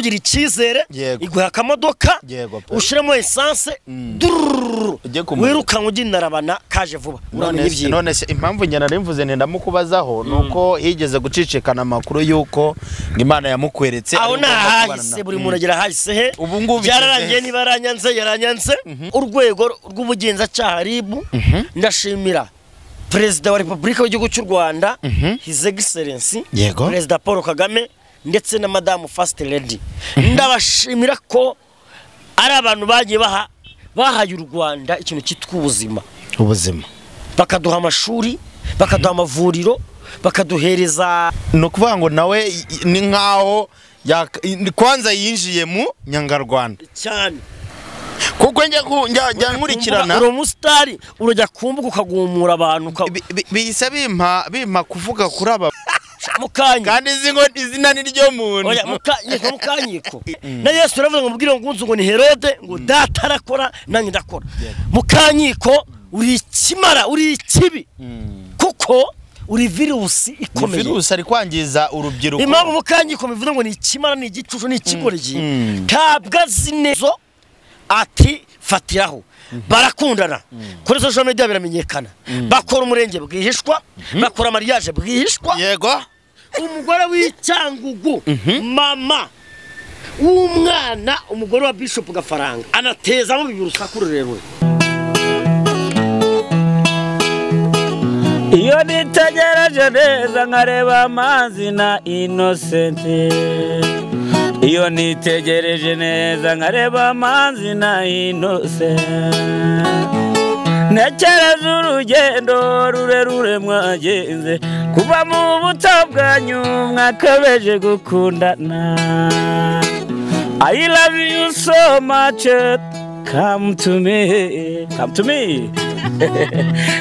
Kugira icyizere, iguha akamodoka, ushiremo essence, wirukanka uginarabana kaje vuba. Uramenye ibyiwe. None se impamvu njye nari mvuze nti ndamukubazaho nuko higeze gucicikana amakuru yuko Imana yamukweretse. Aho nahahise buri muntu agira hahise he. Ubu ngubu byararangiye, niba yaranyanze yaranyanze. Urwego rw'ubugenzacyaha RIB, ndashimira Perezida wa Repubulika w'igihugu cy'u Rwanda, His Excellency Perezida Paul Kagame, ndetse na Madamu First Lady. Ndabashimira ko ari abantu bagiye bahaye u Rwanda ikintu cyitwa ubuzima. Ubuzima. Bakaduha amashuri, bakaduha amavuriro, bakaduhereza. No kuvuga ngo nawe ni nkaho kwanza yinjiye mu Nyangarwanda cyane. Kuko njya nkurikirana uri umusitari, urajya kumbuga ukagumura abantu, bihise bimpa kuvuga kuri aba mukanyiko. Kandi izi ngo izina ni ryo muntu. Oya, mukanyiko. Na Yesu aravuga ngo mubwire ngo nzu ngo ni Herode, ngo data arakora nanjye ndakora. Mukanyiko uri ikimara, uri ikibi. Kuko uri virusi ikomeye. Virusi ari kwangiza urubyiruko. Impamvu mukanyiko bivuze ngo ni ikimara, ni igicucu, ni ikigoryi. Ntabwo azi neza ati fatiraho. Barakundana kuri social media biramenyekana, bakora umurenge bwihishwa, bakora mariage bwihishwa. Yego. Umugore w'icyangugu, mama w'umwana, umugore wa Bishop Gafaranga anatezamo urusaku rurerure. Iyo nitegereje neza nkareba amazi na Innocent, iyo nitegereje neza nkareba amazi na Innocent, ntekereza urugendo rurerure mwagenze kuva mu buto bwanyu mwakabeje gukundana. I love you so much, come to me, come to me.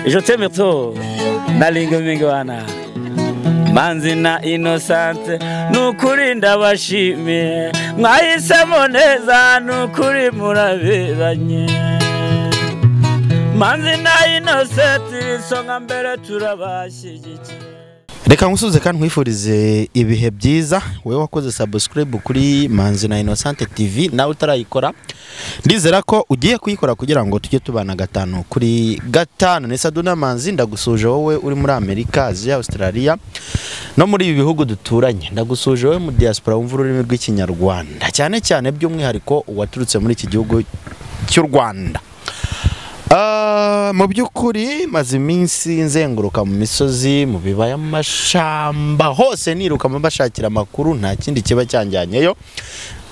Je t'aime trop, nalingo mingwana. Manzi na Innocent nukuri ndabashimiye, mwahisemo neza nukuri muraberanye. Manzi na Innocent isonga mbere turabashyigikiye. Reka nkusuze kandi nkwifurize ibihe byiza, wewe wakoze subscribe kuri Manzi na Innocent TV, nawe utarayikora ndizera ko ugiye kuyikora kugira ngo tujye tubana 5 kuri 5. Ni Saduna Manzi, ndagusuje wowe uri muri Amerika, Aziya, Australia no muri ibi bihugu duturanye. Ndagusuje wowe mu diaspora wumva ururimi rw'Ikinyarwanda, cyane cyane by'umwihariko uwaturutse muri iki gihugu cy'u Rwanda. Mu by'ukuri maze iminsi nzenguruka mu misozi, mu bibaya, mu mashamba hose niruka mbashakira amakuru, nta kindi kiba cyanjyanyeyo.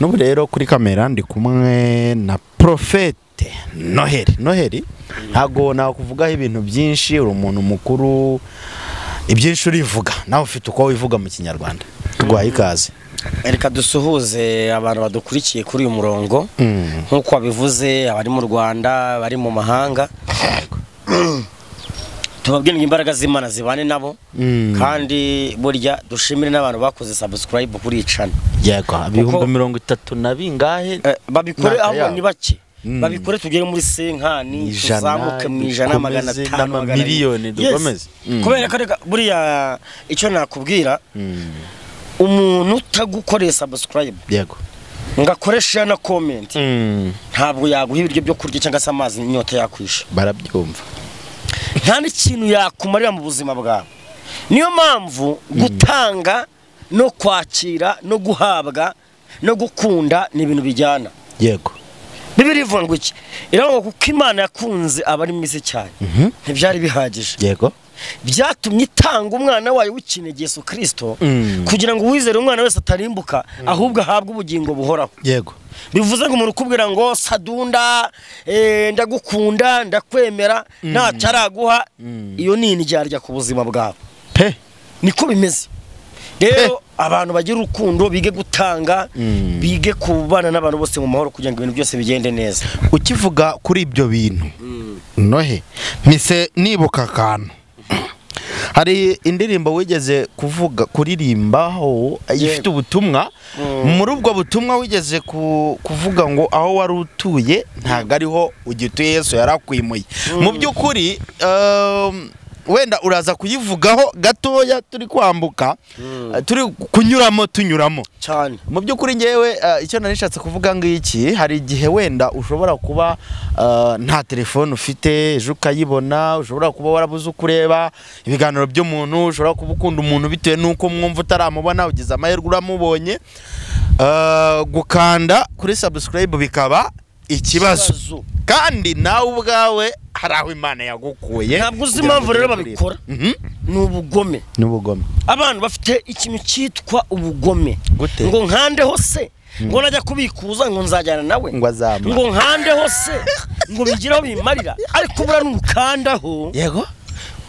N'ubu rero kuri kamera ndi kumwe na Prophète Noheli. Noheli, ntago nakuvugaho ibintu byinshi, uri umuntu mukuru, ibyinshi urivuga, nawe ufite uko wivuga mu Kinyarwanda. Tuguhaye ikaze. Reka dusuhuze abantu badukurikiye kuri uyu murongo, nkuko wabivuze, abari mu Rwanda, bari mu mahanga. Tubabwire ngo imbaraga z'Imana zibane nabo, kandi burya dushimire n'abantu bakoze subscribe kuri channel. Yego, 30,000 na bingahe babikore, aho ni bake. Babikore tugere muri 50, tuzamuke mu 100, 500, miliyoni dukomeze. Kubera ko buriya icyo nakubwira, umuntu utagukoreye subscribe, yego, ngakoresha na comment, ntabwo yaguha ibiryo byo kurya cyangwa se amazi inyota yakwisha. Barabyumva. Nta n'ikintu yakumarira mu buzima bwawe. Niyo mpamvu gutanga no kwakira no guhabwa no gukunda ni ibintu bijyana. Yego. Bibiliya ivuga ngo iki? Iravuga kuko Imana yakunze abari mu isi cyane. Ntibyari bihagije. Yego. Byatumye itanga umwana wayo w'ikinege Yesu Kristo, kugira ngo uwizere umwana wese atarimbuka, ahubwo ahabwe ubugingo buhoraho. Yego. Bivuze ngo umuntu ukubwira ngo Sadunda, ndagukunda, ndakwemera, ntacyo araguha, iyo ni indyarya ku buzima bwawe. Pe. Niko bimeze. Rero abantu bagira urukundo, bige gutanga, bige kubana n'abantu bose mu mahoro kugira ngo ibintu byose bigende neza. Ukivuga kuri ibyo bintu, Nohe, mise nibuka akantu. Hari indirimbo wigeze kuvuga kuririmbaho ifite ubutumwa, muri ubwo butumwa wigeze kuvuga ngo aho wari utuye ntago ariho ugituye, Yesu yarakwimuye. Mu by'ukuri Wenda uraza kuyivugaho gatoya turi kwambuka, turi kunyuramo tunyuramo cyane. Mu by'ukuri ngewe icyo nari nishatse kuvuga ngiki, hari igihe wenda ushobora kuba nta telefone ufite ejo ukayibona, ushobora kuba warabuze uko ureba ibiganiro by'umuntu, ushobora kuba ukunda umuntu bitewe n'uko mwumva utaramubona, ugize amahirwe uramubonye, gukanda kuri subscribe bikaba ikibazo. Kandi nawe ubwawe hari aho Imana yagukuye. Ntabwo uzi impamvu rero babikora. Ni ubugome. Ni ubugome. Abantu bafite ikintu cyitwa ubugome. Ngo nkandeho se, ngo najya kubikuza ngo nzajyana nawe, ngo azama, ngo nkandeho se, ngo bigiraho bimarira. Ariko bura nukandaho, yego,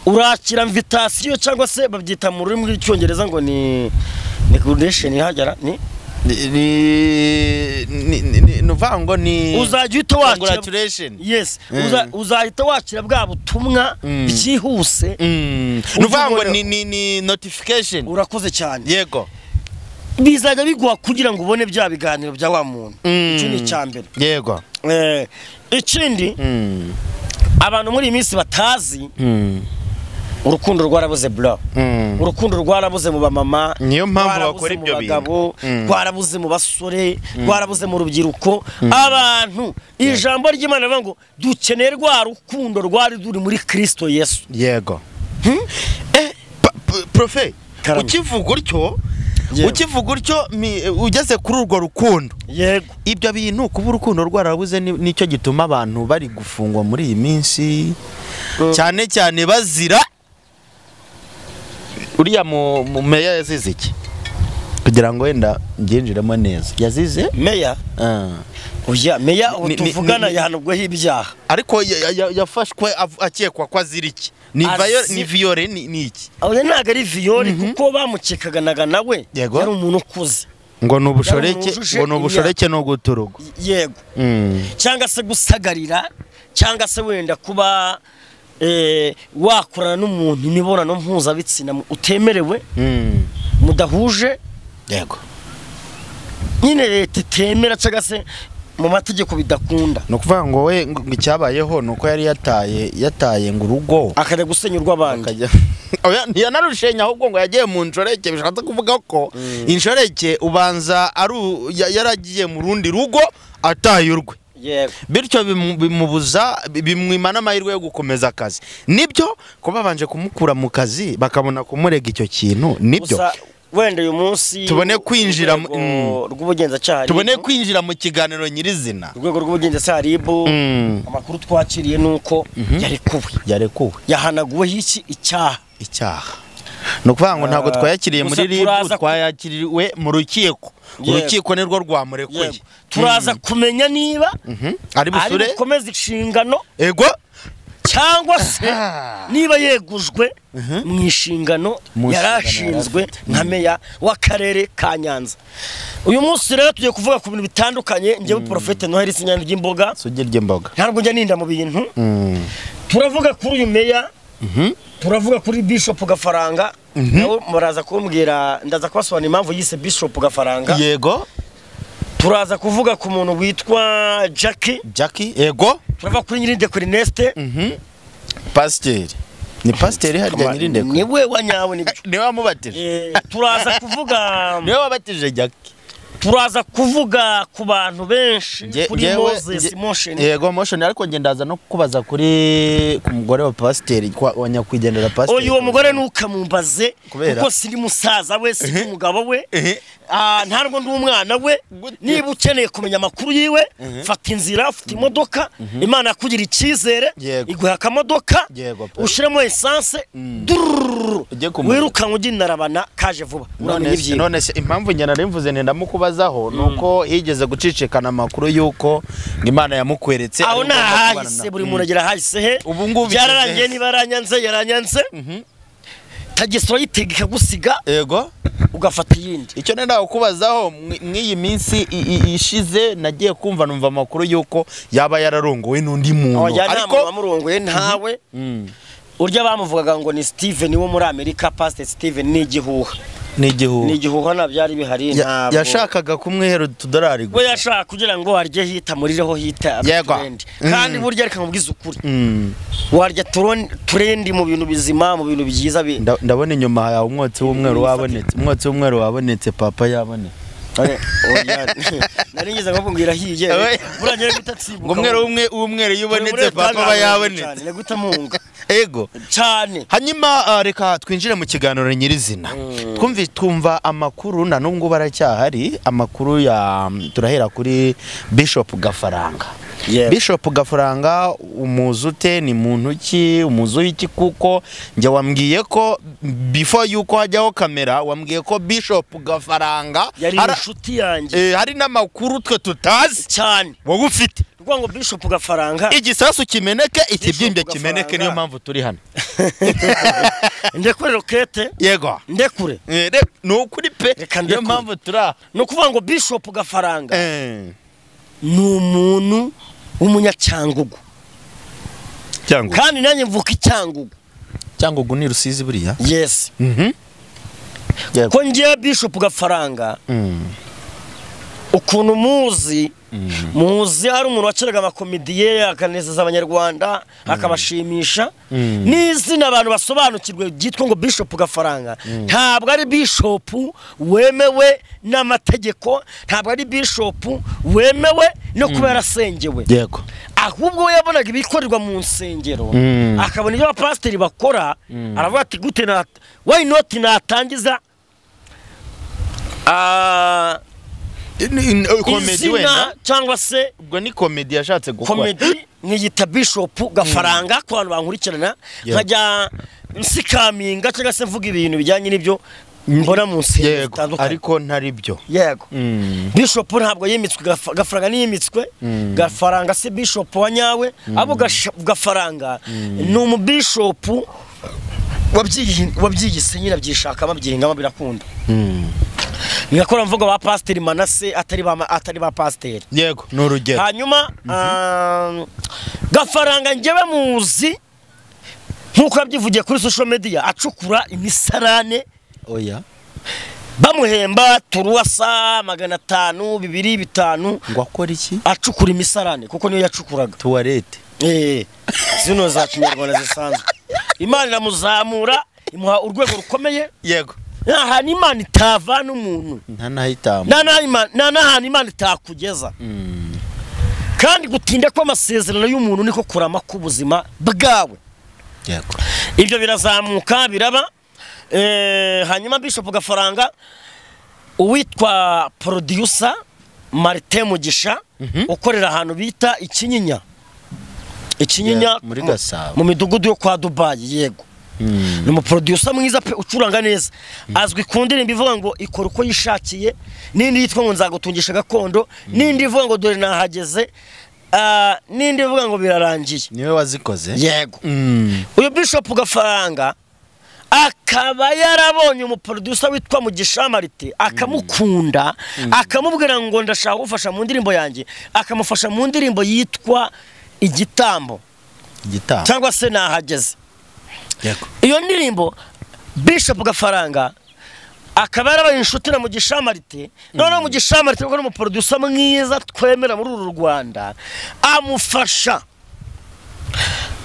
urakira invitation cyangwa se babyita mu rurimi rw'icyongereza ngo ni recommendation ihagera ni ni ni uzajya uhita wakira congratulation. Yes, uzahita wakira bwa butumwa byihuse. Nuvango ni notification. Urakoze cyane. Yego, bizajya biguha kugira ngo ubone bya biganiro bya wa muntu. Icyo ni icyambere. Yego. Ikindi abantu muri iyi minsi batazi, urukundo rwarabuze bro. Urukundo rwarabuze mu bamama, niyo mpamvu bakora ibyo bintu. Rwarabuze mu basore, rwarabuze mu rubyiruko. Abantu ijambo ry'Imana rivuga ngo dukeneye rwa rukundo rwari ruri muri Kristo Yesu. Yego. Profe, ukivuga utyo ugeze kuri urwo rukundo. Yego. Ibyo bintu kuba urukundo rwarabuze nicyo gituma abantu bari gufungwa muri iyi minsi, cyane cyane bazira uriya mu meya yazize iki? Kugira ngo wenda mbyinjiremo neza. Yazize meya? Oya, meya tuvugana yahanubweho ibyaha. Ariko yafashwe akekwa ko azira iki? Ni ni viole ni iki? Oya, ntago ari viole kuko bamukekaganaga nawe yari umuntu ukuze. Ngo ni ubushoreke, ngo ni ubushoreke no guturugo. Yego. Cyangwa se gusagarira, cyangwa se wenda kuba wakorana n'umuntu imibonano mpuzabitsina utemerewe, mudahuje. Yego. Nyine leta itemera cyangwa se mu mategeko bidakunda. No kuvuga ngo we icyabayeho nuko yari yataye ngo urugo akajya gusenyurwa abandi. Oya, ntiyanarushenya ahubwo ngo yagiye mu nshoreke, bishatse kuvuga ko inshoreke ubanza ari yaragiye mu rundi rugo ataye urwe. Yego. Bityo bimubuza, bimwima n'amahirwe yo gukomeza akazi. Nibyo kuba babanje kumukura mu kazi bakabona kumurega icyo kintu, nibyo. Wenda uyu munsi tubone kwinjira rw'ubugenzacyaha, tubone kwinjira mu kiganiro nyirizina. Urwego rw'ubugenzacyaha RIB, amakuru twakiriye nuko yarekuwe, yahanaguweho iki icyaha. Ni ukuvuga ngo ntabwo twayakiriye muri RIB, twayakiriwe mu rukiko. Urukiko nirwo rwamurekuye. Turaza kumenya niba ari busure bukomeze inshingano, ego, cyangwa se niba yegujwe mu inshingano yarashinzwe nka meya w'akarere ka Nyanza. Uyu munsi rero tugiye kuvuga ku bintu bitandukanye. Njyewe Prophète Noheli sinyana ry'imboga, sugi ry'imboga, ntabwo njya ninda mu bintu. Turavuga kuri uyu meya, turavuga kuri Bishop Gafaranga. Nawe muraza kumbwira, ndaza kubasobanurira impamvu yise Bishop Gafaranga. Yego. Turaza kuvuga ku muntu witwa Jackie. Yego. Turava kuri Nyirindekwe Ernest. Pasiteri. Ni pasiteri harya Nyirindekwe? Ni we wa nyawe, nibyo. Niwe wamubatije. Turaza kuvuga, niwe wabatije Jackie. Turaza kuvuga ku bantu benshi kuri Moses Motion. Yego, Motion. Ariko nge ndaza no kukubaza kuri ku mugore wa pasiteri, wa nyakwigendera pasiteri. Oyo mugore nukamumbaze kuko siri musaza we, si umugabo we, ntabwo ndi umwana we. Niba ukeneye kumenya amakuru yiwe, fata inzira, ufite imodoka, Imana yakugira icyizere, iguha akamodoka, ushiremo essence, wirukanka uginarabana kaje vuba. Uramenya ibyiwe. None se impamvu nge narimvuze nti ndamukubazaho nuko higeze gucicikana amakuru yuko Imana yamukweretse. Aho nahahise, buri muntu agira ahahise he. Ubu ngubu byararangiye, niba yaranyanze yaranyanze. Tagesora yitega ikagusiga. Yego. Ugafata iyindi. Icyo nenda kukubazaho, mw'iyi minsi ishize nagiye kumva numva amakuru yuko yaba yararongowe n'undi muntu. Ariko bamurongoye ntawe. Urya bamuvugaga ngo ni Steven wo muri Amerika, Pastor Steven ni igihuha. Ni igihuha. Ni igihuha, nta byari bihari. Ntabwo yashakaga kumwihera utudorari we gusa. Yashaka kugira ngo arye hita murireho hita Yego. Trend. Kandi burya reka nkubwize ukuri, Mm. warya trend mu bintu bizima, mu bintu byiza Ndabona inyuma yawe umwotsi w'umweru wabonetse, umwotsi w'umweru wabonetse, papa yabonetse. Oya, nari ngeze ngo ngo irahiye. Oya. Buriya ngiye guhita nsimbuka. Ngo umweru w'umweru iyo ubonetse papa aba yabonetse. Ni guhita mpunga Ego. cyane. Hanyuma reka twinjire mu kiganiro nyirizina. Twumva amakuru na n'ubwo baracyahari amakuru ya, turahera kuri Bishop Gafaranga. Yeah. Bishop Gafaranga umuzi ute? Ni muntu ki? Umuzi w'iki? Kuko njye wambwiye ko before yuko hajyaho kamera, wambwiye ko Bishop Gafaranga Yari inshuti yanjye. Hari n'amakuru twe tutazi cyane wowe ufite. Kuvuga ngo Bishop Gafaranga, igisasu kimeneke, ikibyimbye Bishop kimeneke, Gafaranga. niyo mpamvu turi hano. Ndekure rokete. Yego. Ndekure. Ni ukuri pe, Reka niyo ndekure. mpamvu turi aha. Ni ukuvuga ngo Bishop Gafaranga ni umuntu w'umunyacyangugu. Cyangugu. Kandi nanjye mvuka icyangugu. Cyangugu ni Rusizi buriya. Yes. Yego. Ko ngiye Bishop Gafaranga, ukuntu muzi, muzi ari umuntu wakiraga amakomediye akanezeza Abanyarwanda, akabashimisha. N'izina abantu basobanukirwe ryitwa ngo Bishop Gafaranga, ntabwo ari Bishop wemewe n'amategeko, ntabwo ari Bishop wemewe no kuba yarasengewe. Yego. Ahubwo we yabonaga ibikorerwa mu nsengero, akabona ibyo abapasiteri bakora, aravuga ati gute na why not natangiza Komedi izina wenda cyangwa se ubwo ni komedi yashatse gukora. Komedi nkiyita Bishop Gafaranga ku bantu bankurikirana, nkajya nsikaminga cyangwa se mvuga ibintu bijyanye n'ibyo mbona mu nsengero Yego, zitandukanye. ariko ntari byo. Yego. Bishop ntabwo yimitswe, Gafaranga ntiyimitswe. Gafaranga si Bishop wa nyawe, ahubwo Gafaranga ni umubishop wabyiyise nyine, abyishakamo, abyihingamo, birakunda. Nigakora mvuga ba Pasiteri Manase atari ba pasiteri. Yego, ni urugero. Hanyuma Gafaranga njyewe muzi nk'uko yabyivugiye kuri social media, acukura imisarane. Oya. Bamuhemba turuwasa 500, 2, 5. Ngo akora iki? Acukura imisarane kuko niyo yacukuraga. Tuwarete. Zino za kinyarwanda zisanzwe. Imana iramuzamura, imuha urwego rukomeye. Yego. Nta hantu Imana itavana umuntu. Nta nahitamo. Nta n'ahantu Imana itakugeza. Kandi gutinda kw'amasezerano y'umuntu niko kurama k'ubuzima bwawe. Yego. Ibyo birazamuka biraba. Hanyuma Bishop Gafaranga, uwitwa producer Martin Mugisha, ukorera ahantu bita Ikinyinya. Ikinyinya Yeah, muri Gasabo. mu midugudu yo kwa Dubai, yego. Ni umuproducer mwiza pe, ucuranga neza. Azwi ku ndirimbo ivuga ngo ikora uko yishakiye, n'indi yitwa ngo nzagutungisha gakondo, n'indi ivuga ngo dore nahageze, n'indi ivuga ngo birarangiye. Niwe wazikoze? Yego. Uyu Bishop Gafaranga akaba yarabonye umuproducer witwa Mugisha Marite, akamukunda, akamubwira ngo ndashaka gufasha mu ndirimbo yanjye, akamufasha mu ndirimbo yitwa Igitambo. Igitambo. Cyangwa se nahageze. Yego. Iyo ndirimbo Bishop Gafaranga akaba yarabaye inshuti na Mugisha Marite. Noneho Mugisha Marite kuko ari umuproducer mwiza twemera muri uru Rwanda, amufasha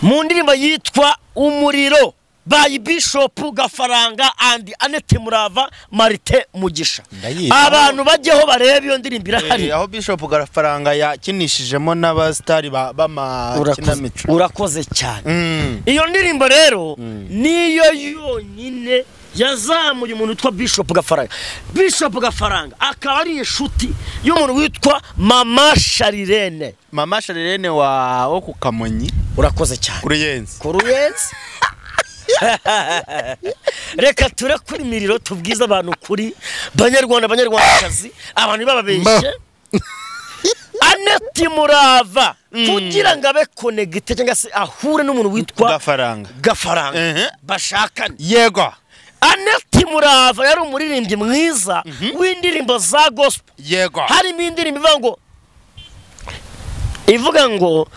mu ndirimbo yitwa Umuriro by Bishop Gafaranga and Annette Murava Marite Mugisha. Ndayizi. Abantu bajyeho barebe iyo ndirimbo irahari. Aho Bishop Gafaranga yakinishijemo n'abastari b'amakinamico. Urakoze cyane. Iyo ndirimbo rero niyo yonyine yazamuye umuntu witwa Bishop Gafaranga. Bishop Gafaranga akaba ari inshuti y'umuntu witwa Mama Sharirene. Mama Sharirene wo ku Kamonyi. Urakoze cyane. Kuruyenzi. Kuruyenzi. Reka turekure imiriro tubwize abantu kuri Banyarwanda, Banyarwandakazi, abantu bababeshye. Annette Murava kugira ngo abe connecte cyangwa se ahure n'umuntu witwa Gafaranga. Gafaranga bashakane. Yego. Annette Murava yari umuririmbyi mwiza w'indirimbo za gospel. Yego. Harimo indirimbo ivuga ngo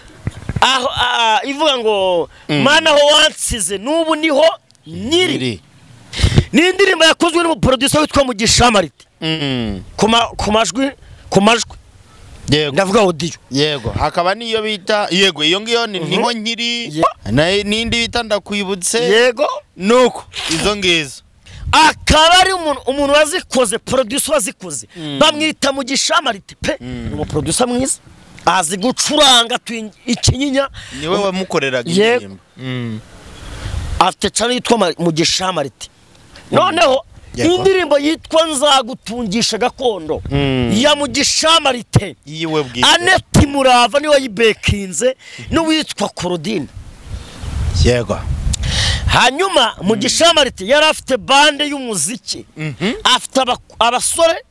aho ivuga ngo mana aho wansize n'ubu niho nyiri. Ni indirimbo yakozwe n'umuproducer witwa Mugisha Marite. Ku majwi Yego. Ndavuga audio. Yego, hakaba niyo bita yego iyo ngiyo niho nkiri n'indi bita ndakwibutse. Yego. Nuko izo ngizo akaba ari umuntu wazikoze, producer wazikoze bamwita Mugisha Marite pe. Ni umuproducer mwiza, azi gucuranga ikinyinya, niwe wamukoreraga indirimbo. Afite channel yitwa Mugisha Marite. Noneho indirimbo yitwa Nzagutungisha Gakondo ya Mugisha Marite yiwe bwite, Aneti Murava niwe wayibekinze n'uwitwa Claudine. Yego. Hanyuma Mugisha Marite yari afite bande y'umuziki, afite abasore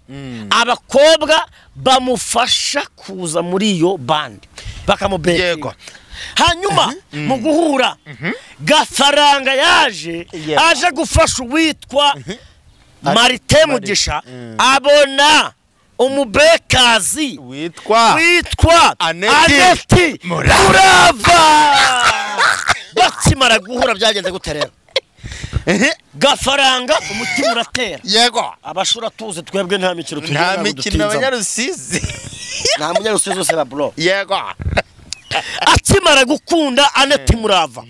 abakobwa bamufasha kuza muri iyo bande bakamubekinga. Hanyuma mu guhura Gafaranga yaje aje gufasha uwitwa Marite Mugisha, abona umubekazi witwa Aneti Murava. Bakimara guhura byagenze gute rero? Gafaranga umutima uratera. Yego. Abashura tuze twebwe nta mikino tugira, nta mikino abanyarusizi. Nta munyarusizi ose ba bro. Yego. Akimara gukunda Aneti Murava,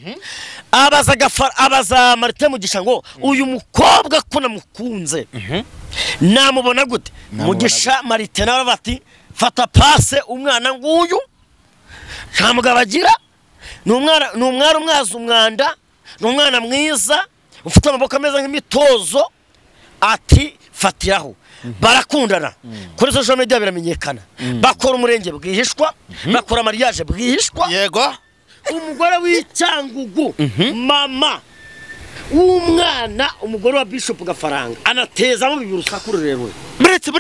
abaza Marite Mugisha ngo uyu mukobwa ko namukunze namubona gute? Mugisha Marite nawe bati fata passe umwana nguyu nta mugabo agira, ni umwana umwaza umwanda, ni umwana mwiza ufite amaboko ameze nk'imitozo, ati fatiraho. Barakundana kuri social media biramenyekana, bakora umurenge bwihishwa, bakora mariage bwihishwa. Yego. Umugore w'icyangugu, mama w'umwana, umugore wa Bishop Gafaranga anatezamo urusaku rurerure. Buretse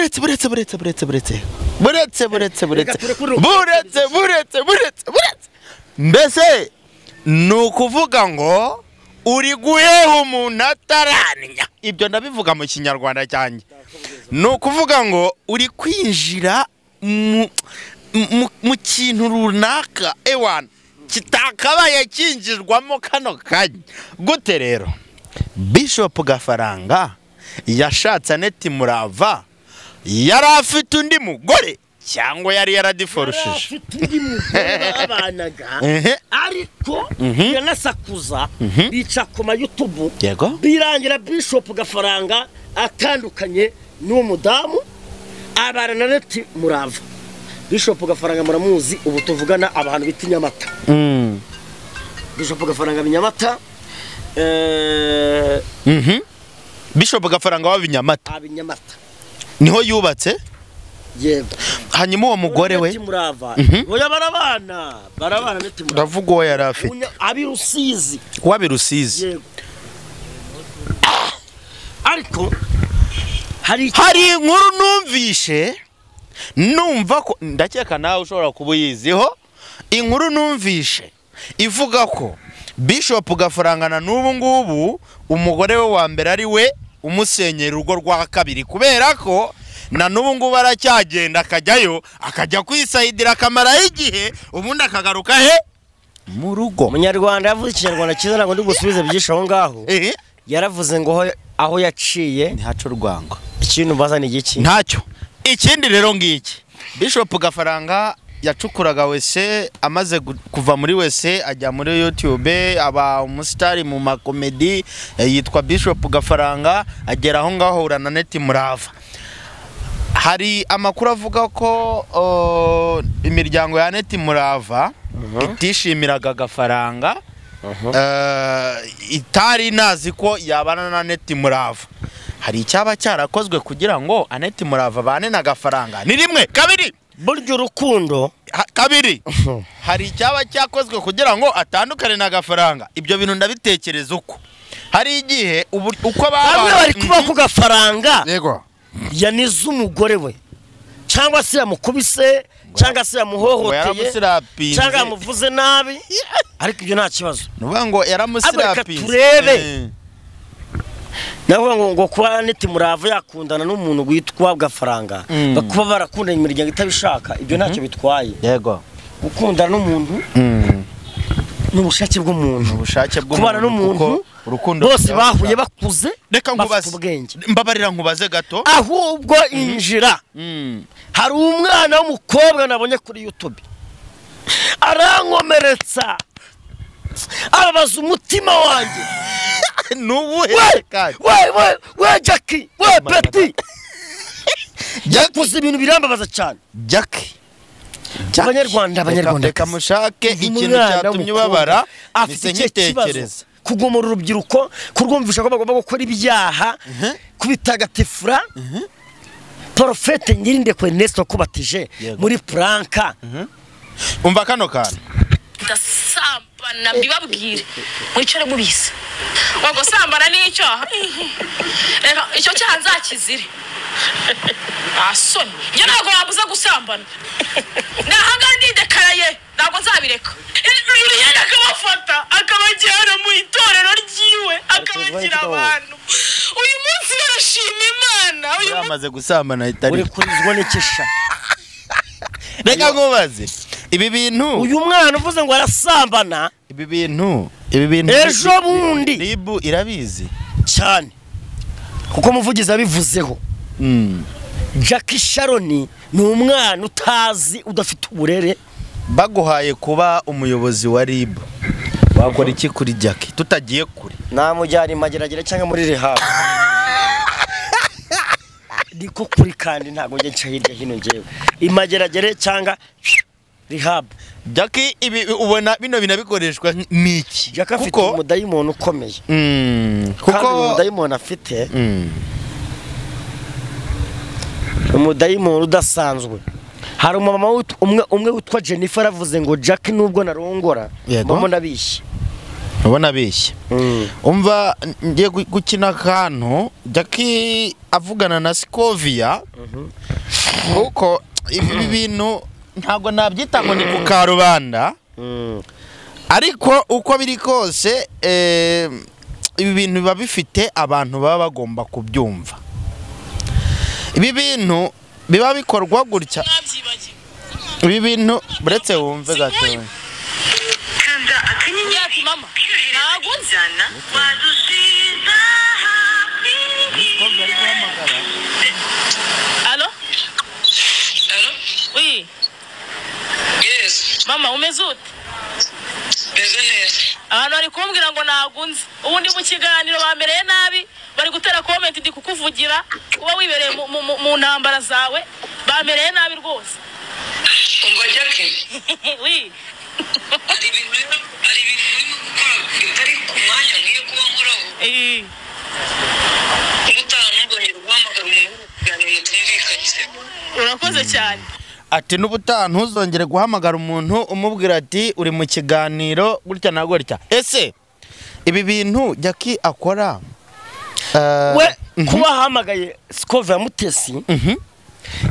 mbese ni ukuvuga ngo uri guheha umuntu ataranya. Ibyo ndabivuga mu kinyarwanda cyanjye. Ni ukuvuga ngo uri kwinjira mu kintu runaka ewana kitakabaye kinjirwamo kano kanya. Gute rero Bishop Gafaranga yashatse Aneti Murava yari afite undi mugore cyangwa yari yaradiforushije? Afite undi mugore babanaga, ariko yanasakuza bica ku ma YouTube. Yego. Birangira Bishop Gafaranga atandukanye n'uwo mudamu, abana na Aneti Murava. Bishop Gafaranga muramuzi, ubu tuvugana abantu bita Nyamata. Bishop Gafaranga Binyamata. Bishop Gafaranga wa Binyamata. Abinyamata. Niho yubatse? Yego. Hanyuma uwo mugore we Murava. Oya barabana Aneti Murava. Ndavuga uwo yari afite. Abirusizi. Wabirusizi. Yego. Ariko hari inkuru numvishe, numva ko ndakeka nawe ushobora kuba uyiziho. Inkuru numvishe ivuga ko Bishop Gafaranga na n'ubu ngubu umugore we wa mbere ari we umusenyera urugo rwa kabiri, kubera ko na n'ubu ngubu aracyagenda akajyayo akajya kwisayidira akamaraho igihe, ubundi akagaruka he mu rugo. Umunyarwanda yavuze ikinyarwanda cyiza, ntabwo ndi gusubiza byinshi aho ngaho. Yaravuze ngo aho yaciye ntihaca urwango. Ikintu mbaza ni igiki? Ntacyo. Ikindi rero ngiki, Bishop Gafaranga yacukuraga wese, amaze kuva muri wese ajya muri YouTube, aba umusitari mu makomedi, yitwa Bishop Gafaranga, agera aho ngaho ahura na Aneti Murava. Hari amakuru avuga ko imiryango ya Aneti Murava itishimiraga Gafaranga, itari nazi ko yabana na Aneti Murava. Hari icyaba cyarakozwe kugira ngo Aneti Murava bane na Gafaranga? Ni rimwe, kabiri. Buryo urukundo kabiri. Hari icyaba cyakozwe kugira ngo atandukane na Gafaranga? Ibyo bintu ndabitekereza uko. Hari igihe uko bamwe bari kuba ku Gafaranga. Yego. Yanize umugore we, cyangwa se yamukubise, cyangwa se yamuhohoteye, cyangwa yamuvuze nabi, ariko ibyo nta kibazo. Nuvuga ngo yaramusirapinze. Turebe. Navuga ngo kuba Aneti Murava yakundana n'umuntu witwa Gafaranga, bakuba barakundanye imiryango itabishaka, ibyo ntacyo bitwaye. Yego. Gukundana n'umuntu Ni ubushake bw'umuntu, ubushake bw'umuntu, kubana n'umuntu, urukundo bose bahuye bakuze. Reka nkubaze, mbabarira nkubaze gato. Ahubwo injira. Hari umwana w'umukobwa nabonye kuri YouTube arankomeretsa, ababaza umutima wanjye. Nubuhe we we Jackie, we Betty, yakoze ibintu birambabaza cyane. Jackie, Abanyarwanda, Abanyarwanda, reka mushake ikintu cyatumye ubabara, afite nkitekereza kugomora urubyiruko, kurwumvisha ko bagomba gukora ibyaha, kubitagatifura. Porofete Nyirindekwe Ernest wakubatije muri pranka. Umva kano kantu. Ndasambana mbibabwire, mwicare mubizi. Wago sambana n'icyaha, reka icyo cyaha nzakizire. Asoni njye ntabwo wabuza gusambana, nahangana ndidekaraye, ntabwo nzabireka. Yenda akabafata akabajyana mu itorero ryiwe, akabagira abantu. Uyu munsi barashima Imana. Uyu yamaze gusambana itari uri kurizwa n'ikisha. Reka nkubaze ibi bintu, uyu mwana uvuze ngo arasambana, ibi bintu ejo bundi Ribu irabizi cyane, kuko muvugizi abivuzeho. Jackie Sharon ni umwana utazi, udafite uburere. Baguhaye kuba umuyobozi wa RIB, wakora iki kuri Jackie? Tutagiye kure, namujyana imageragere cyangwa muri rehab. Ndiko kuri kandi ntago nge nca hirya hino ngewe, imageragere cyangwa rehab. Jackie, ibi ubona bino binabikoreshwa niki? Jackie afite umudayimoni ukomeye. Kuko umudayimoni afite umudayimoni udasanzwe. Hari umumama umwe witwa Jennifer aravuze ngo Jackie nubwo narongora mbona abishye. Ubona abishye. Umva ngiye gukina akantu Jackie avugana na Scovia, kuko ibi bintu ntabwo nabyita ngo ni ku karubanda, ariko uko biri kose ibi bintu biba bifite abantu baba bagomba kubyumva. Ibi bintu biba bikorwa gutya, ibi bintu buretse wumve gato. Allo? Oui. Yes. Mama umeze ute? Meze neza. Abantu bari kumbwira ngo nagunze. Ubu ndi mu kiganiro bamereye nabi, bari gutera comment ndi kukuvugira, uba wibereye mu ntambara zawe, bamereye nabi rwose. Umva Jackie. Oui. Hari ibintu urimo gukora bitari ku mwanya nkwiye kuba nkoraho. Ubutaha ntuzongere guhamagara umuntu uri kuganira mutumvikanye. Urakoze cyane. Ati n'ubutaha ntuzongere guhamagara umuntu umubwira ati uri mu kiganiro gutya na gutya. Ese ibi bintu Jackie akora, we kuba ahamagaye Scovia Mutesi,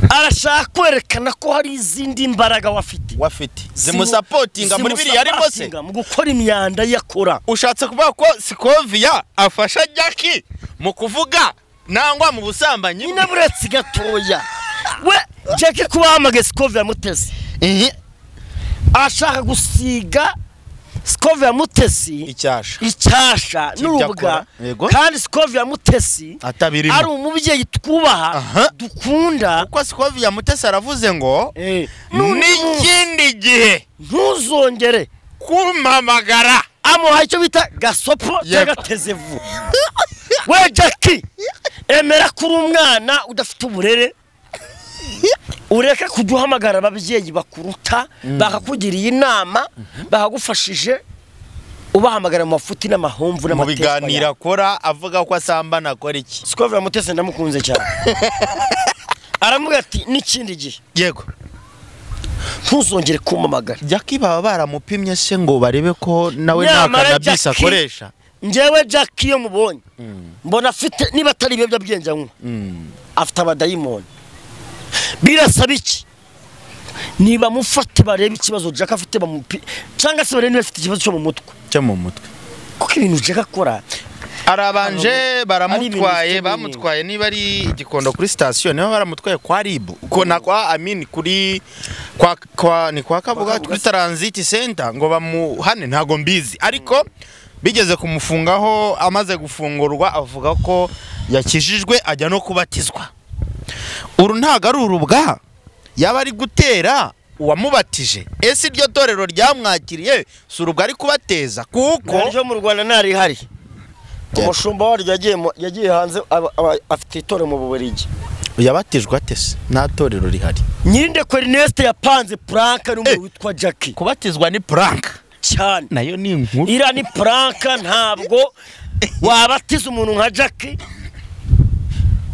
arashaka kwerekana ko hari izindi mbaraga wafite zimusapotinga muri biriya arimo se mu gukora imyanda yakora. Ushatse kuvuga ko Scovia afasha Jackie mu kuvuga nangwa mu busambanyi? Nyine buretse gatoya, we Jackie kuba ahamagaye Scovia Mutesi, ashaka gusiga Scovia Mutesi icyasha n'urubwa, kandi Scovia Mutesi ari umubyeyi twubaha, dukunda. Kuko Scovia Mutesi aravuze ngo n'ikindi gihe ntuzongere kumpamagara, amuha icyo bita gasopo cyangwa tezevu. We Jackie, emera kuri umwana udafite uburere, ureke kuduhamagara ababyeyi bakuruta bakakugiriye inama, bakagufashije, ubahamagara mu mafuti n'amahomvu n'amateka. Mu biganiro akora avuga ko asambana akora iki? Scovia Mutesi ndamukunze cyane. Aramuga ati n'ikindi gihe yego ntuzongere kumpamagara. Jackie baba baramupimye se ngo barebe ko nawe nta cannabis akoresha? Njyewe Jackie iyo mubonye mbona afite, niba atari ibiyobyabwenge anywa, afite abadayimoni. Birasaba iki? Niba mufate barebe ikibazo Jackie afite, cyangwa se barebe niba afite ikibazo cyo mu mutwe. Kuko ibintu Jackie akora arabanje baramutwaye, bamutwaye niba ari igikondo kuri station, niba baramutwaye kwa RIB, ko na kwa Amin kuri Kwa ni kwa Kabuga kuri Transit Center ngo bamuhane, ntago mbizi, ariko bigeze kumufungaho. Amaze gufungurwa avuga ko yakijijwe ajya no kubatizwa. Uru ntago ari urubwa yaba ari gutera uwamubatije. Ese iryo torero ryamwakiriye si urubwa ari kubateza? Kuko ryo mu Rwanda ntari hari umushumba waryo yagiye hanze, afite itorero mu Bubiligi. Yabatijwe ate se nta torero rihari? Nyirindekwe Ernest yapanze prank n'umuntu witwa Jackie. Kubatizwa ni prank cyane, nayo ni inkuru. Ira ni prank, ntabwo wabatiza umuntu nka Jackie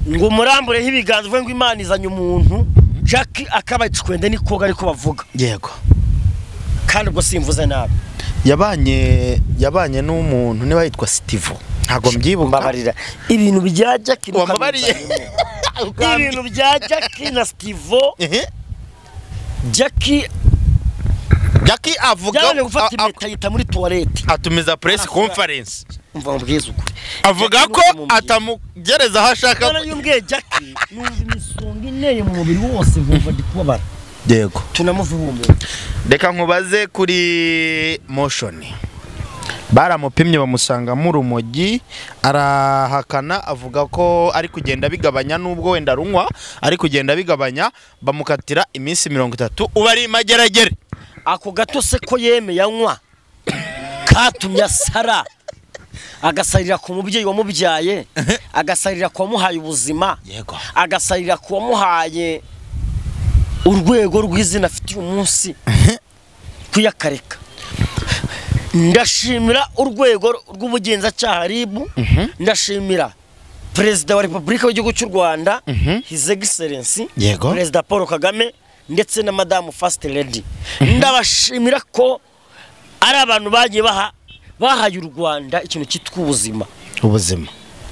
ngo umurambureho ibiganza uvuge ngo Imana izanye umuntu. Jackie akaba icwende ni koga ariko bavuga. Yego. Kandi ubwo simvuze nabi. Yabanye n'umuntu niba yitwa Steve, ntago mbyibuka. Mbabarira ibintu bya Jackie, wambabariye ibintu bya Jackie na Steve. Jackie avuga yaje gufata impeta yita muri toilette, atumiza press conference. Umva mbwiza ukuri, avuga ko atamugereza aho ashaka. None yumbwiye Jackie numva imisonga ineye mu mubiri wose, nkumva ndi kubabara. Yego, tunamuvuhumura. Reka nkubaze kuri Motion. Baramupimye bamusangamo urumogi, arahakana avuga ko ari kugenda bigabanya, nubwo wenda runywa ari kugenda bigabanya. Bamukatira iminsi 30 uba ari mageragere. Ako gato se ko yemeye anywa katumye asara, agasarira ku mubyeyi wamubyaye, agasarira ku wamuhaye ubuzima, agasarira ku wamuhaye urwego rw'izina afite uyu munsi kuyakareka. Ndashimira urwego rw'ubugenzacyaha RIB, ndashimira Perezida wa Repubulika w'igihugu cy'u Rwanda, His Excellency Perezida Paul Kagame, ndetse na Madamu First Lady. Ndabashimira ko ari abantu bagiye bahaye u Rwanda ikintu cyitwa ubuzima. Ubuzima.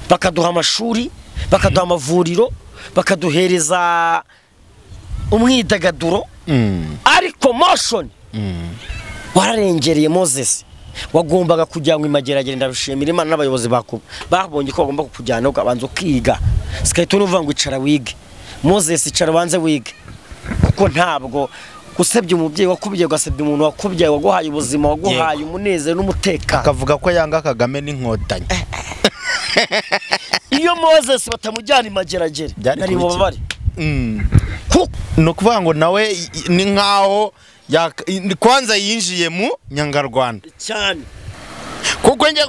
Bakaduha amashuri, bakaduha amavuriro, bakaduhereza umwidagaduro. Ariko Motion wararengereye Moses, wagombaga kujyanwa imageragere. Ndabishimira Imana n'abayobozi bako babonye ko bagomba kukujyana ukabanza ukiga. Sikahita uvuga ngo icara wige. Moses icara banze wige, kuko ntabwo gusebya umubyeyi wakubye, ugasebya umuntu wakubyaye, waguhaye ubuzima, waguhaye umunezero n'umutekano, akavuga ko yanga Kagame n'inkotanyi. Iyo Moses batamujyana imageragere nari bubabare. Ni ukuvuga ngo nawe ni nkaho kwanza yinjiye mu Nyangarwanda cyane, kuko njya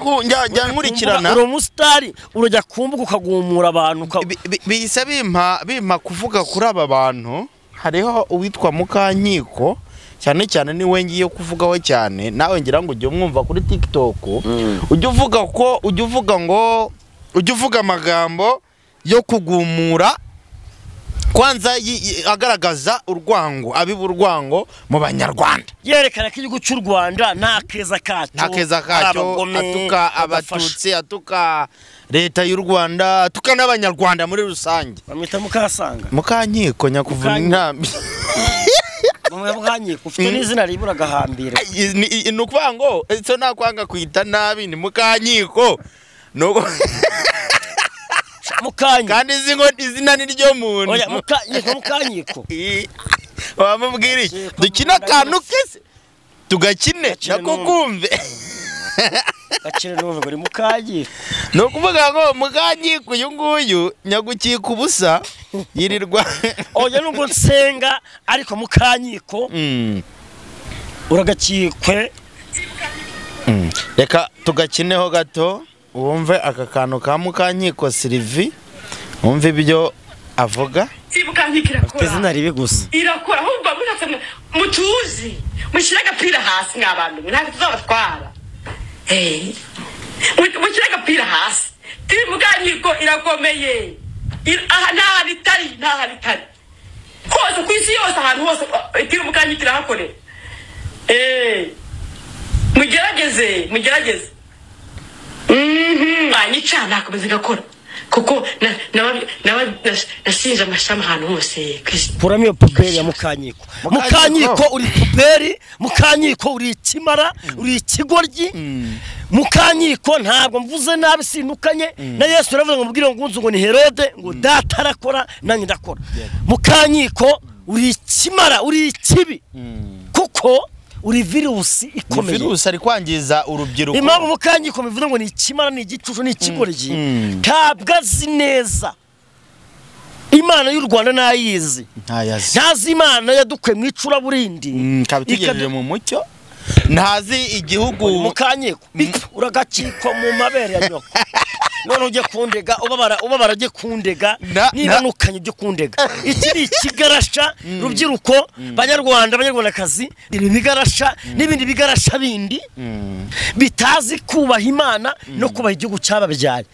nkurikirana uri umusitari, urajya kumbuga ukagumura abantu. Bihise bimpa kuvuga kuri aba bantu. Hariho uwitwa Mukankiko, cyane cyane niwe ngiye kuvugaho cyane, nawe ngira ngo ujye umwumva kuri TikTok. Ujye uvuga ko ujye uvuga ngo ujye uvuga amagambo yo kugumura, kwanza agaragaza urwango, abiba urwango mu Banyarwanda, yerekana ko igihugu cy'u Rwanda nta keza kacyo, nta keza kacyo, atuka Abatutsi, atuka leta y'u Rwanda, atuka n'Abanyarwanda muri rusange. Bamwita Mukasanga, Mukankiko nyakuvuna intambi. Mukanyiko ufite n'izina ribura agahambira. Ni ukuvuga ngo ese nakwanga kwita nabi ni Mukanyiko. Nuko Mukanyi kandi izi ngo izina ni ryo muntu. Oya Mukanyiko wamubwira iki? Dukina akantu kese tugakine nako kumve. Gakire numve ngo ni Mukanyiko. Ni ukuvuga ngo Mukanyiko uyu nguyu nyagukika ubusa yirirwa. Oya nubwo nsenga ariko Mukanyiko uragakikwe. Reka tugakineho gato wumve aka kantu ka Mukankiko Sylvie, wumve ibyo avuga. Afite izina ribi gusa irakora, ahubwo mushatse mutuzi mushyire agapira hasi mw'abantu, ntabwo tuzabatwara. Mushyire agapira hasi, turi Mukankiko irakomeye, aha nta hantu itari, nta hantu itari hose ku isi yose, ahantu hose turi Mukankiko irahakorera. Mugerageze, mugerageze. Banyica nakomeza igakora, kuko nashinje amashami ahantu hose. Kuramo iyo puberi ya Mukanyiko. Mukanyiko uri puberi, Mukanyiko uri ikimara, uri ikigoryi. Mukanyiko ntabwo mvuze nabi sinukanye na Yesu aravuga ngo mubwire ngo nzu ngo ni Herode ngo data arakora nanjye ndakora. Mukanyiko Uri ikimara, uri ikibi, kuko uri virusi ikomeye. Virusi ari kwangiza urubyiruko. Impamvu Mukanyiko bivuze ngo ni ikimara, ni igicucu, ni ikigoryi, ntabwo azi neza Imana y'u Rwanda, nayizi ntazi Imana yadukuye mu icuraburindi, ikabitugejeje mu mucyo, ntazi igihugu. Mukanyiko uragakikwa mu mabere ya nyoko. None ujye kundega ubabara ujye kundega niba nukanye ujye kundega. Iki ni ikigarasha rubyiruko, banyarwanda, banyarwandakazi, ibi bigarasha n'ibindi bigarasha bindi bitazi kubaha Imana no kubaha igihugu cyababyaye.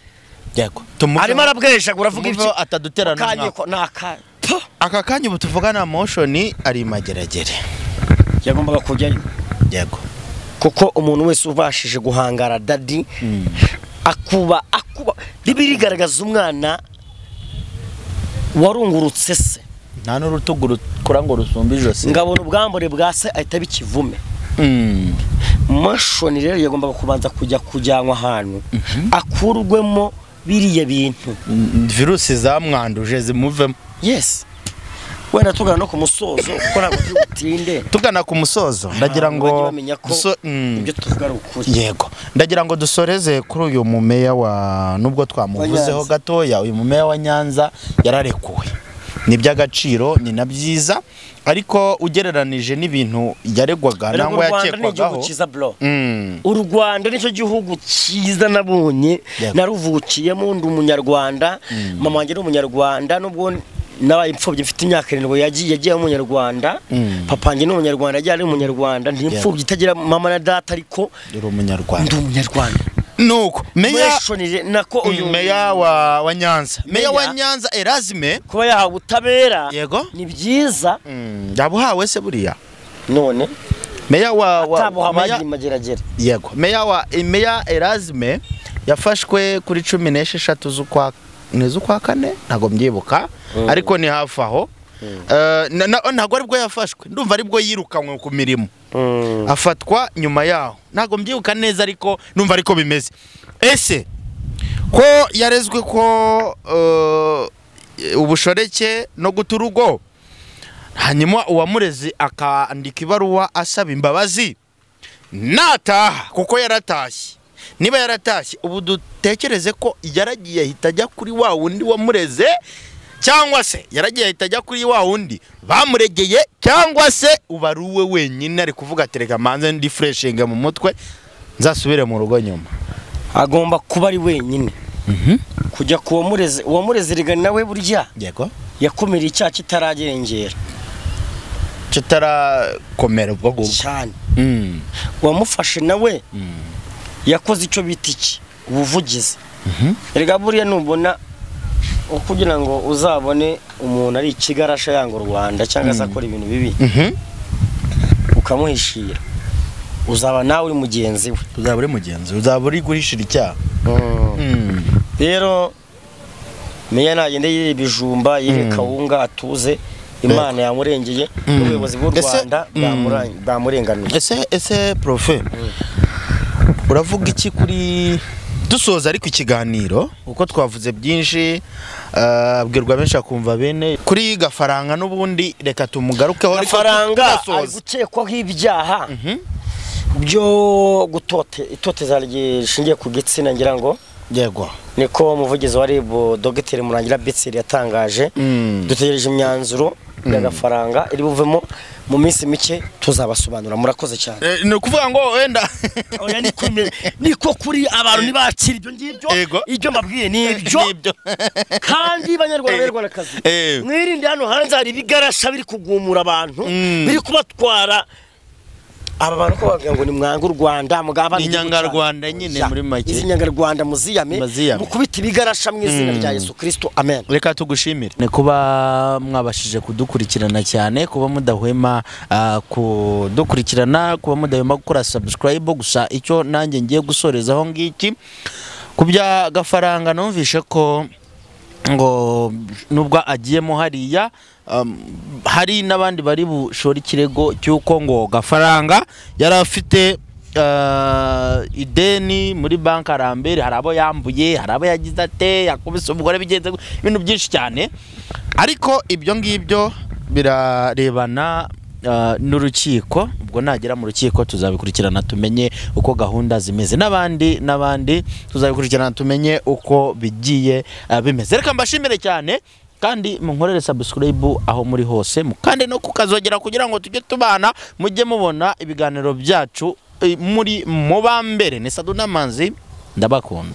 Yego, arimo arabwejagura avuga ibyo ataduterana. Mukanyiko naka aka kanya ubu tuvugana Motion ari Mageragere, yagombaga kujyayo. Yego, kuko umuntu wese ubashije guhangara dadi akuba Bibiliya igaragaza umwana warungurutse se, nta n'urutugu rukora ngo rusumbe ijosi, ngabona ubwambure bwa se ahita bikivume. Motion rero yagombaga kubanza kujya kujyanwa ahantu akurwemo biriya bintu, virusi zamwanduje zimuvemo. Yes, wenda tugana no ku musozo kuko ntabwo turi butinde. Tugana ku musozo ndagira ngo ibyo tuvuga ari ukuri. Yego, ndagira ngo dusoreze kuri uyu mumeya wa, nubwo twamuvuzeho gatoya, uyu mumeya wa Nyanza yararekuwe, ni by'agaciro, ni na byiza, ariko ugereranije n'ibintu yaregwaga nangwa yakekwagaho. U Rwanda nicyo gihugu cyiza nabonye, naruvukiyemo, ndi umunyarwanda, mama wanjye ni umunyarwanda, nubwo nabaye imfubyi mfite imyaka 7 yagiye umunyarwanda, papa wanjye ni umunyarwanda, yagiye ari umunyarwanda, ndi imfubyi itagira mama na data, ariko ndi umunyarwanda, ndi umunyarwanda. Nuko meya nako uyu meya wa Nyanza, meya wa Nyanza Erasme, kuba yahawe ubutabera ni byiza. Yabuhawe se buriya none meya wa atabuhawe Mageragere. Yego, meya Erasme yafashwe kuri 16 z'ukwa z'ukwa kane, ntago mbyibuka, ariko ni hafi aho. Ntago aribwo yafashwe, ndumva aribwo yirukanwe ku mirimo, afatwa nyuma yaho, ntago mbyibuka neza ariko ndumva ariko bimeze. Ese ko yarezwe ko ubushoreke no guta urugo, hanyuma uwamurezi akandika ibaruwa asaba imbabazi, nataha kuko yaratashye, niba yaratashye ubu dutekereze ko yaragiye ahita ajya kuri wa wundi wamureze, cyangwa se yaragiye ahita ajya kuri wa wundi bamuregeye, cyangwa se ubaruwe wenyine ari kuvuga ati reka manze ndi freshinga mu mutwe nzasubire mu rugo nyuma. Agomba kuba ari wenyine kujya ku wamureze. Uwamureze rega nawe burya yego yakumira icyaha kitaragengera, kitarakomera ubwo ngubwo cyane. Uwamufashe nawe yakoze icyo bita iki, ubuvugizi. Erega buriya nubona kugira ngo uzabone umuntu ari ikigarasha yanga u Rwanda cyangwa se akora ibintu bibi ukamuhishira, uzaba nawe uri mugenzi we, uzaba uri mugenzi, uzaba uri guhishira icyaha. Rero meya nagende yirira ibijumba, yirire kawunga, atuze, Imana yamurengeye, n'ubuyobozi bw'u Rwanda bwamurenganuye. Ese profe, uravuga iki kuri dusoza ariko ikiganiro, uko twavuze byinshi, abwirwa benshi akumva bene kuri Gafaranga, n'ubundi reka tumugarukeho. Gafaranga ari gukekwaho ibyaha byo itoteza rishingiye ku gitsina, ngira ngo yego niko umuvugizi wa RIB Dr Murangira Bitsiri yatangaje. Dutegereje imyanzuro ya Gafaranga iri buvemo mu minsi mike, tuzabasobanura. Murakoze cyane. Ni ukuvuga ngo wenda oya niko kuri abantu ntibakira ibyo ngibyo, ibyo mbabwiye nibyo. Kandi banyarwanda banyarwandakazi, mwirinde, hano hanze hari ibigarasha biri kugumura abantu, biri kubatwara. Aba bantu ko bavuga ngo ni mwanga u Rwanda, mugabane inyangarwanda nyine muri make, izi nyangarwanda muziyame, mukubita ibigarasha mu izina rya Yesu Kristo, amen. Reka tugushimire ne kuba mwabashije kudukurikirana cyane, kuba mudahwema kudukurikirana, kuba mudahwema gukora subscribe. Gusa icyo nanjye ngiye gusorezaho ngiki kubya Gafaranga, numvishe ko ngo nubwo agiyemo hariya hari n'abandi bari bushora ikirego cy'uko ngo Gafaranga yari afite ideni muri banki Arambere, hari abo yambuye, hari abo yagize ate, yakubise umugore, bigenze ibintu byinshi cyane. Ariko ibyo ngibyo Birarebana n'urukiko. Ubwo nagera mu rukiko tuzabikurikirana tumenye uko gahunda zimeze, n'abandi n'abandi tuzabikurikirana tumenye uko bigiye bimeze. Reka mbashimire cyane kandi munkorere subscribe aho muri hose, kandi no kukazogera kugira ngo tujye tubana, mujye mubona ibiganiro byacu muri mu ba mbere. Ni Sadu Namanzi, ndabakunda.